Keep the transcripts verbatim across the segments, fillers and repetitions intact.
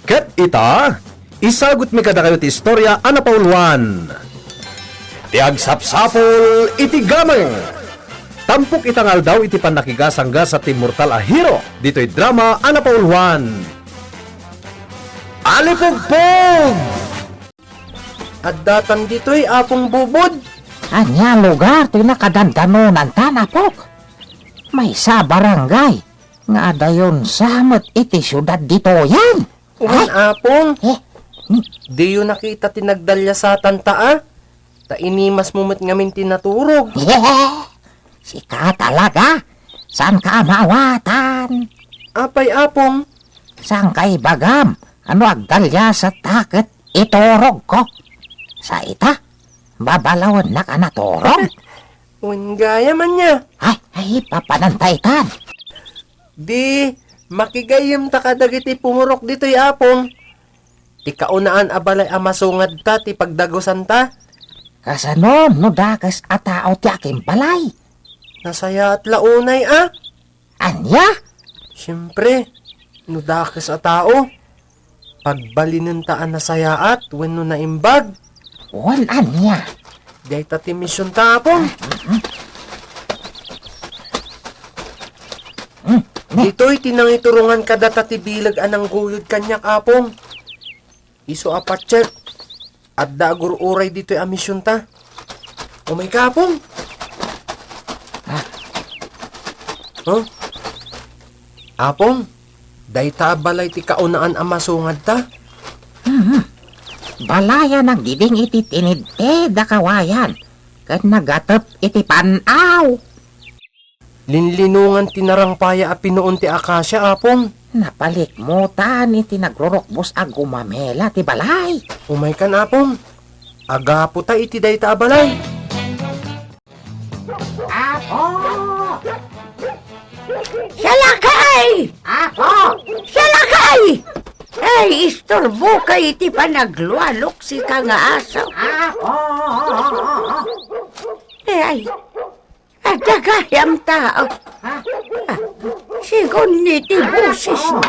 Ket ita, isagutmi kadakayo ti istorya a napauluan, ti agsapsapul iti gameng. Tampok ita nga aldaw iti pannakigasanggasat ti immortal a hero ditoy drama a napauluan, Alipugpog! Addatan ditoy, Apong Bubod? Ania lugar toy nakadandanonanta, apok? Maysa a barangay nga adayon sa met iti siudad ditoyen. Wen, Ay! Apong. Eh, hmm. Diyo nakita ti nagdaliasatanta, a? Ta inimasmo met ngamin ti naturog. Sika talaga? Saanka a maawatan? Apay, Apong? Saanka ibagam a no agdaliasatta ket iturogko? Sa ita, babalawennak a naturog. Wen gayam ania? Ay, ay, papananta itan. Di, makigayyemta kadagiti pumurok ditoy, Apong. Ti kaunaan a balay a masungadta ti pagdagusanta. Kasano no dakes a tao ti akimbalay? Nasayaat la unay, a? Ania? Siempre, no dakes a tao, pagbalinenta a nasayaat wenno naimbag. Wen ania? Dayta ti misionta, Apong. Mm, mm. Ditoy ti nangiturongan kadata ti bileg a nangguyod kaniak, Apong. Isu a patset, adda agur-uray ditoy a misionta. Umayka, Apong. Ah. Huh? Apong, dayta a balay ti kaunaan a masungadta. Mhm. Balayan agdiding iti tinidted a kawayan ket nagatep iti pan-aw. Linlinongan ti narangpaya a pinuon ti akasia, Apong. Napalikmutan iti nagrurukbos a gumamela ti balay. Umaykan, Apong. Agaputa iti dayta a balay. Apo! Salakay! Apo! Salakay! Ay, isturboka iti panaglualok, sika nga aso. Apo! Ay, adda gayam tao. Ha? Ah, sigun ni ti boses mo.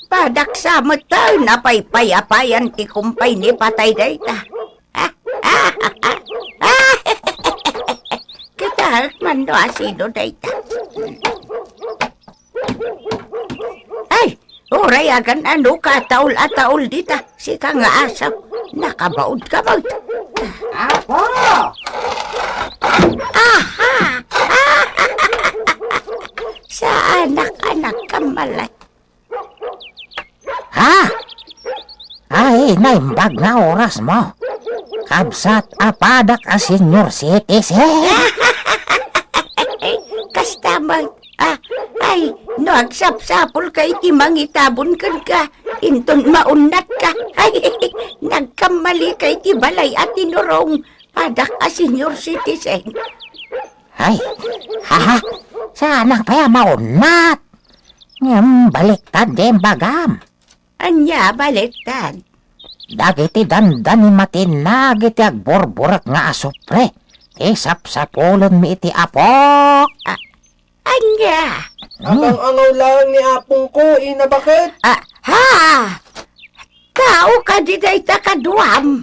Padak sa met tayo napaypayapayan ti kumpay ni patay dayta. Kita man no asino dayta. Ay, uray agan ano ka taul a taul dita, sika nga asaw, nakabaod ka met. Apo! Aha! Saanak a nagkamali. Ha? Ay, naimbag nga oras mo. Kabsat a padak a senior citizen. Kasta man. Ah, ay, no agsapsapul ka iti mangitabon kenka, inton maunnat ka. Ay, nagkamali ka iti balay a tinurong. Padak a senior citizen. Ay, haha, saanak pay a maunnat. Ngem baliktad ti imbagam. Ania a baliktad? Dagiti dandani matinag iti agburburek nga asupre, ti sapsapulenmi iti apok. A-, ania? Agang-angaw laeng ni apongko, ina, baket? A, ha? Tao kadi dayta kaduam?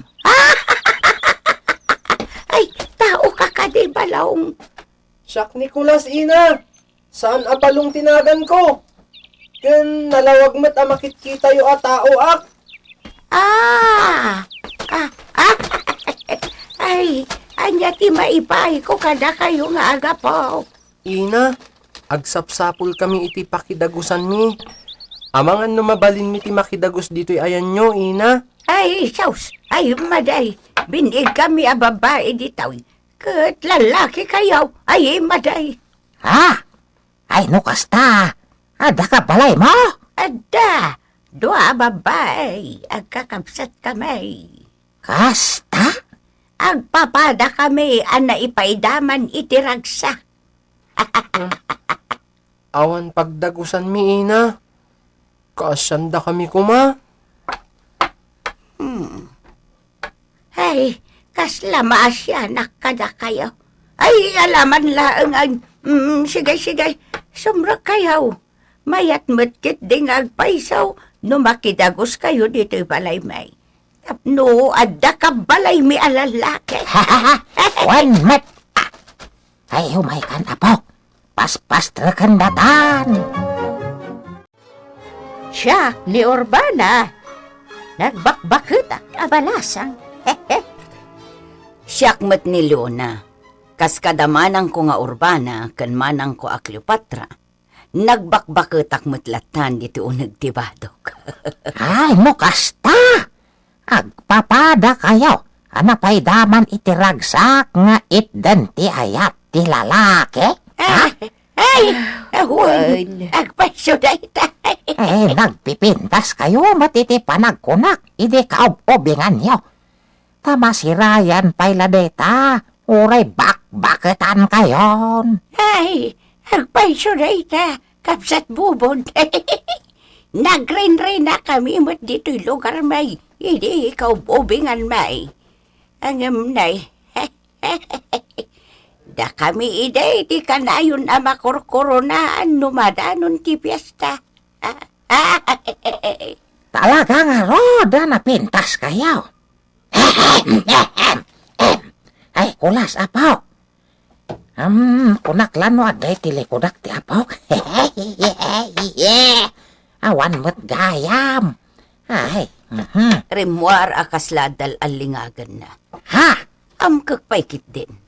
Ay, tao ka kadi, balong? Siak Nicolas, ina. Saan a Balong ti naganko. Ken nalawag met a makitkitayo a taoak. Ah! Ah! Ah! Ay, ania ti maipaayko kadakayo nga agapo? Ina, agsapsapulkami iti pakidagusanmi. Amangan no mabalinmi ti makidagus ditoy ayanyo, ina. Ay, sus! Ay, maday! Bin-igkami a babai ditoy. Ket lallaki kayo, ay maday. Ha? Ay, no kasta, adda ka balay mo? Adda, dua a babai, agkakabsat kami. Kasta? Agpapada kami a naipaidaman iti ragsak. Awan pagdagusanmi, ina. Kaasiandakami koma. Hmm. Ay, kasla maasianak kadakayo. Ay, alaman laeng ay, mm, sige, sige, sumrek kayo. Mayat met ketdi nga agpayso, no makidaguskayo ditoy balaymi. Tapno adda kabbalaymi a lallaki. Wen met. Ay, umaykan, apo. Paspastreken datan. Siak ni Urbana. Nagbakbaketak a balasang. Siak met ni Leona. Kas kada manangko nga Urbana ken manangko a Cleopatra, nagbakbaketak met lattan ditoy uneg ti badok. Ay, no kasta, agpapadakayo a napaydaman iti ragsak nga itdan ti ayat ti lalaki? Ah, ay, awan, agpayso dayta. Eh, nagpipintaskayo met iti panagkunak idi kaub-ubinganyo. Ta masirayan pay la dayta, uray bakbaketankayon. Ay, agpayso dayta, kabsat Bubod. Nagrinrinakami met ditoy lugarmi, idi kaub-ubinganmi. Ngem nay, dakami idi ti kanayon a makurkuronaan no madanon ti fiesta. Talaga ngarud a napintaskayo. Ay, kulas, apok. Hmm, kunak la no adda iti likudak ti apok. Awan met gayam. Ay, mhm. Rimmuar a kasla dal-allingaganna. Ha? Amkek pay ketdin.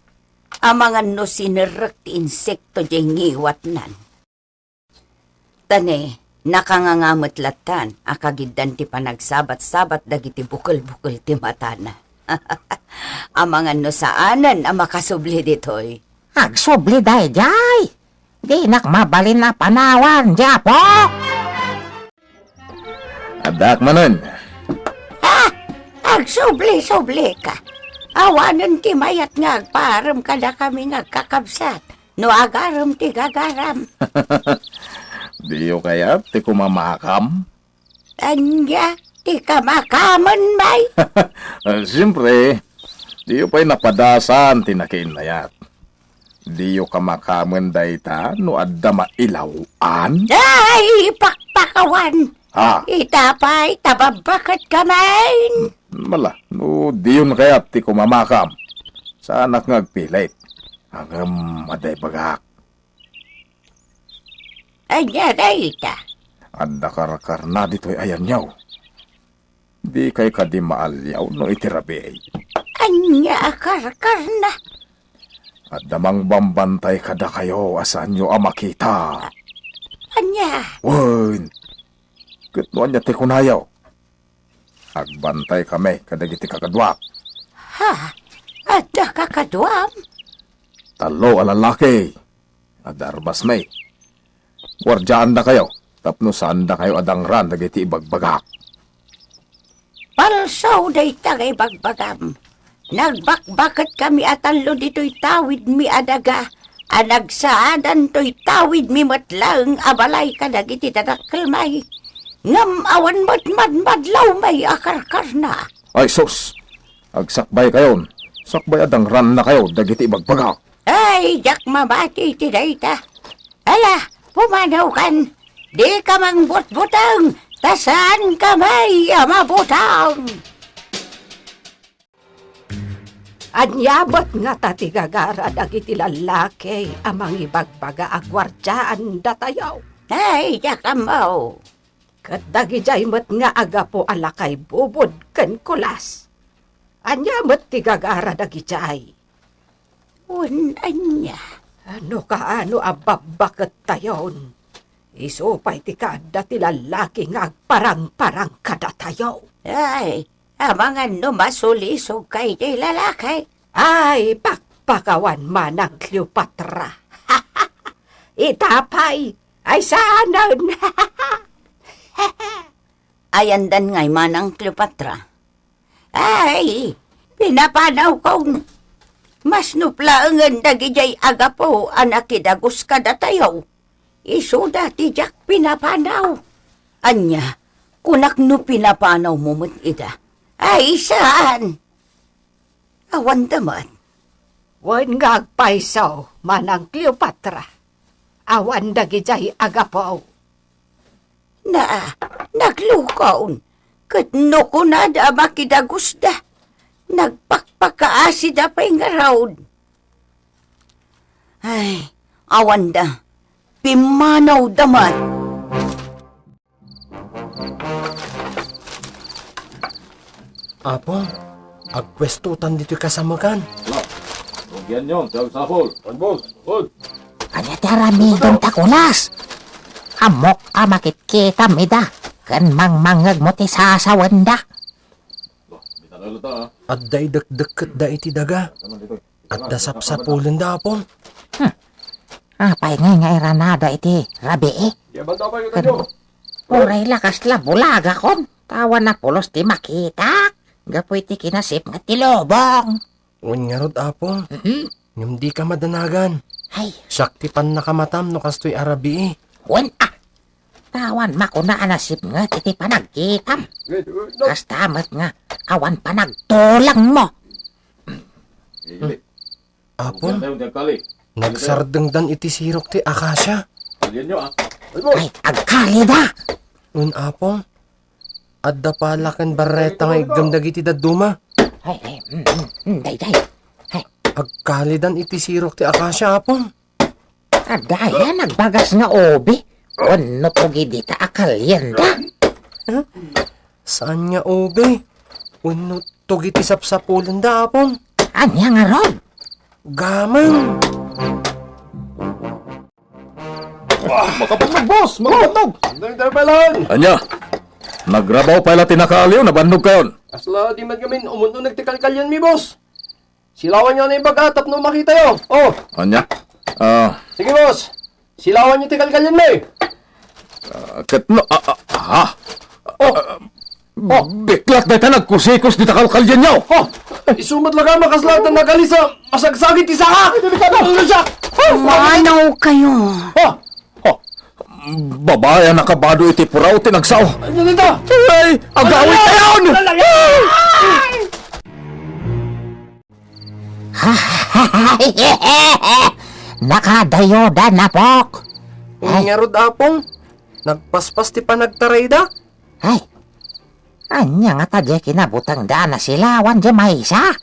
Amangan no sinerrek ti insekto diay ngiwatnan. Ta ne, nakanganga met lattan a kagiddan ti panagsabat-sabat dagiti bukel-bukel ti matana. Amangan no saanen a makasubli ditoy. Agsubli daydiay! Dinak mabalin a panawan, Diapo! Addaak manen. Ha? Agsubli-sublika. Awanen ti mayat nga agpaarem kadakami nga agkakabsat. No agarem ti gagaram. Diyo kayat ti kumamakam? Ania ti kamakamen, bay? Ah, siyempre, diyo pay napadasan ti nakiinnayat. Diyo kamakamen dayta no adda mailaw-an? Ay, pakpakawan! Ha? Ita pay, ta babbaket ka man! Mala, no diyon kayat ti kumamakam, saanak nga agpilit. Ngem adda ibagak. Ania dayta? Adda karkarna ditoy ayanyo. Dikay kadi maaliaw no iti rabii. Ania a karkarna? Adda mangbambantay kadakayo a saanyo a makita. Ania? Wen, ket no ania ti kunayo? Agbantay kami kadagiti kakaduak. Ha? Adda kakaduam? Tallo a lalaki. Adda arbasmi. Guardiaandakayo tapno saandakayo a dangran dagiti ibagbagak. Palso dayta nga ibagbagam. Nagbakbaket kami a tallo ditoy tawidmi a daga a nagsaadan toy tawidmi met laeng a balay kadagiti dadakkelmi. Ngem awan met madmadlawmi a karkarna. Ay sus! Agsakbaykayon, sakbay a dangrannakayo dagiti ibagbagak. Ay, diak mamati iti dayta. Ala, pumanawkan. Dika mangbutbuteng, ta saanka may a mabutang. Ania met ngata ti gagara dagiti lallaki a mangibagbaga a guardiaan datayo? Ay, diak ammo. Ket dagidiay met nga agapu a lakay Bubod ken Kulas. Ania met ti gagara dagidiay? Wen ania? No kaano a babbakettayon, isu pay ti kaadda ti lallaki nga agparangparang kadatayo. Ay, amangan no masulisogka iti lalaki. Ay, pakpakawan manang Cleopatra. Ita pay, ay saanen. Ayandan ngay manang Cleopatra. Ay, pinapanawkon. Masnop laengen dagidiay agapu a nakidagus kadatayo. Isuda ti diak pinapanaw. Ania, kunak no pinapanawmo met ida? Ay, saan? Awan da met. Wen nga agpayso, manang Cleopatra. Awan dagidiay agapu. Na, Naglukaon. Ket no kunada a makidagusda, nagpakpakaasida pay ngarud. Ay, awanda. Pimmanawda man. Apo, agpuestotan ditoy kasamekan. Rugianyo ti agsapul. Ania ti aramidem ta kulas? Ammok a makitkitam ida, ken mangmangngegmo ti sasawenda. Adda idekdekketda iti daga. Adda sapsapulenda, Apo. Hmm. Apay ngay nga iranada iti rabii? Ken uray la kasla bulagakon, ta awan a pulos ti makitak gapu iti kinasipnget ti lubong. Wen ngarud, Apo. Mhm. Ngem dika madanagan. Ay. Siak ti pannakamatam no kastoy a rabii. Wen, ah. Ta awan makuna a nasipnget iti panagkitam. Kasta met nga awan panagtulengmo. Apo, nagsardengdan iti sirok ti akasia. Ay, agkalida! Wen, Apo, adda pala ken barreta nga iggem dagiti dadduma. Ay, ay, mm, mm, mm, daydiay. Ay. Agkalidan iti sirok ti akasia, Apo. Adda aya nagbagas nga ubi? Wenno tugi dita a kalienda? Huh? Saan nga ubi? Wenno tugi ti sapsapulenda, Apong? Ania ngarud? Gameng! Makapagnog, boss! Makapagnog! Ania? Nagrabaw pay la ti nakaaliw, nabannogkayon? Kasla di man ngamin umun-uneg ti kalkalianmi, boss. Silawanyo anay ibaga tapno makitayo. Oh. Ania? Ah. Sige, boss. Silawanyo ti kalkalianmi. Ah, ket no, ah, ah, ah. Oh. Ah, oh. Biklat dayta nagkusikos dita kalkalianyo. Oh. Isu met la kama kasla ta nagalisa masagsagit ti saka. Ano siya? Manawkayo. Oh. Oh. Babai a nakabado iti puraw ti nagsao. Ano dita? Ay, agawidtayon! Nakadayodan, Apok. Ay. Ngarud, Apong, nagpaspas ti panagtarayda. Ay, ania ngata diay kinabutengda a nasilawan diay maysa?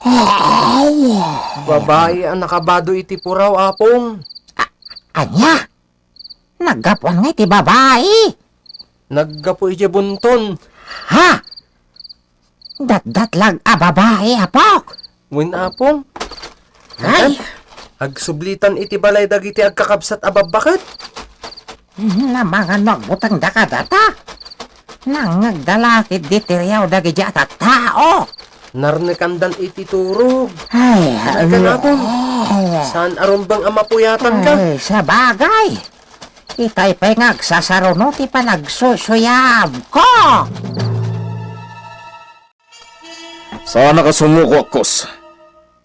Ay. Babai a nakabado iti puraw, Apong. A-, ania? Naggapuan nga iti babai. Naggapu iti bunton. Ha? Datdatlag a babai, Apok? Wen, Apong. Ay! Agsublitan iti balay dagiti agkakabsat a babbaket. Namangan no agbutengda kadata. Nangngegda la ketdi ti riaw dagiti a tattao. Narnekandan iti turog. Ay, ay, Apong. Saan a rumbeng a mapuyatanka? Ay, sabagay. Itay pay nga agsasaruno ti panagsusuyabko. Saanak a sumuko, Akkos.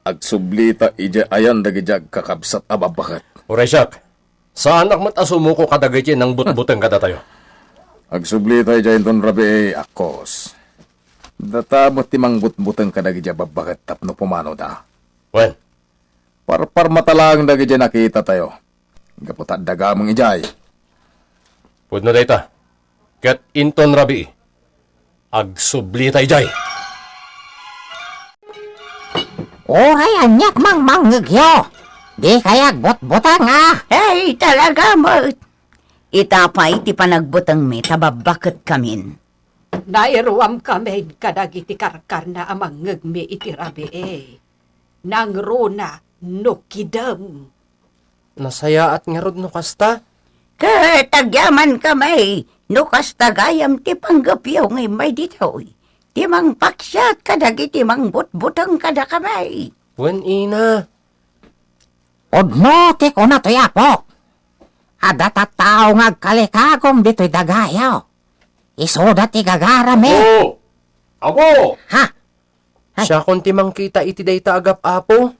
Agsublita idiay ayan dagiti agkakabsat a babbaket. Uray siak, saanak met a sumuko kadagiti nangbutbuteng kadatayo. Agsublita idiay inton rabii, Akkos. Data met ti mangbutbuteng kadagiti a babbaket tapno pumanoda. Wen. Parparmata laeng dagiti nakitatayo. Gapu ta adda gameng idiay. Pudno dayta. Ket inton rabii, agsublita idiay. Uray aniak mangmangngegyo, dikay agbutbuteng a. Ay, talaga met. Ita pay ti panagbutengmi ta babbaketkamin. Nairuamkamin kadagiti karkarna a mangngegmi iti rabii. Nangruna no kidem. Nasayaat ngarud no kasta? Ket agyamankami no kasta gayam ti panggepyo nga immay ditoy, ti mangpaksiat kadagiti mangbutbuteng kadakami. Wen, ina. Pudno ti kuna toy, Apo. Adda tattao nga agkalikagum ditoy dagayo. Isuda ti gagarami. Apo! Apo! Ha? Ay. Siakon ti mangkita iti dayta a gap-apo.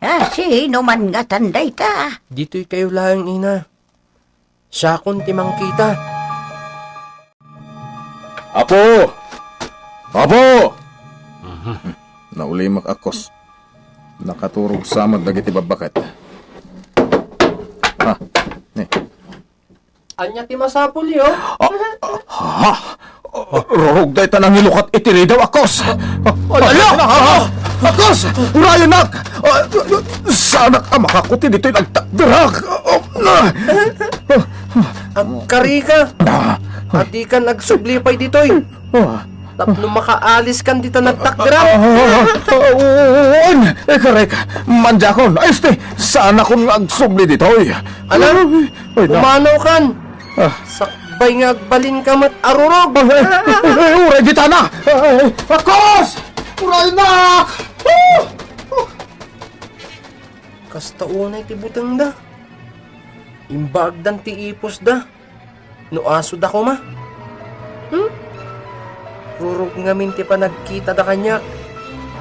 Ah, sino man ngatan dayta? Ditoy kayo laeng, ina. Siakon ti mangkita. Apo! Apo! Mhm. Naulimek, Akkos. Nakaturog sa met dagiti babbaket. Ha? Ni. Ania ti masapulyo? Ah, ah, ha? Rurugda ita nangilukat iti ridaw, Akos! Ala! Ah, Akos! Urayennak! Ah, saanak a makakuti ditoy nagtakderak! Ah, ah, Agkarika! ah, Adikan agsubli pay ditoy! ah. Tapno makaalis kan dita nagtakderak! Ah, ah, ah, un, eh, karek, mandiakon, este, saan akon nga agsubli ditoy? Alam, Ay, na- umanaw kan! Ah. Sakbay nga agbalin ka met a rurog! Ay, ay, ay, uray ditana! Ay, Akos! Urayennak! Kasta unay ti butengda. Imbaagdan ti ipusda. No asoda koma. Hmm? Rurog ngamin ti panagkitada kaniak.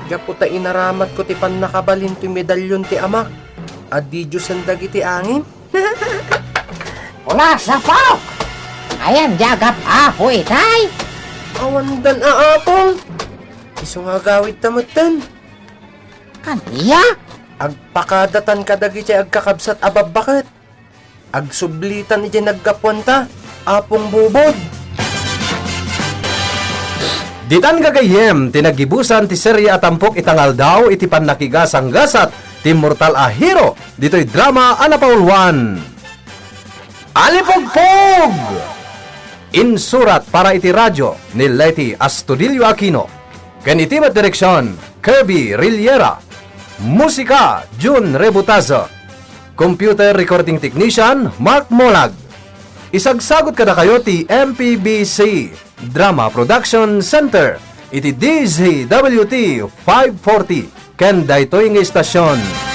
Gapu ta inaramatko ti pannakabalin ti medalyon ti amak. Adi diosen dagiti angin. Ulas a pok! Ayan di agap-apo itay? Awandan a apong. Isu nga agawid ta metten. Kania? Agpakadatan kadagiti agkakabsat a babbaket. Agsublitan iti naggapuanta, Apong Bubod. Ditan gagayyem ti naggibusan ti serye a tampok ita nga aldaw iti pannakigasanggasat ti immortal a hero ditoy drama a napauluan. Alipugpog! Insurat para iti radyo ni Leti Astudillo Aquino. Ken iti met direksion, Kirby Rillera. Musika, Jun Rebutazo. Computer Recording Technician, Mark Molag. Isagsagut kadakayo ti M P B C Drama Production Center iti D Z W T five forty ken daytoy nga istasyon.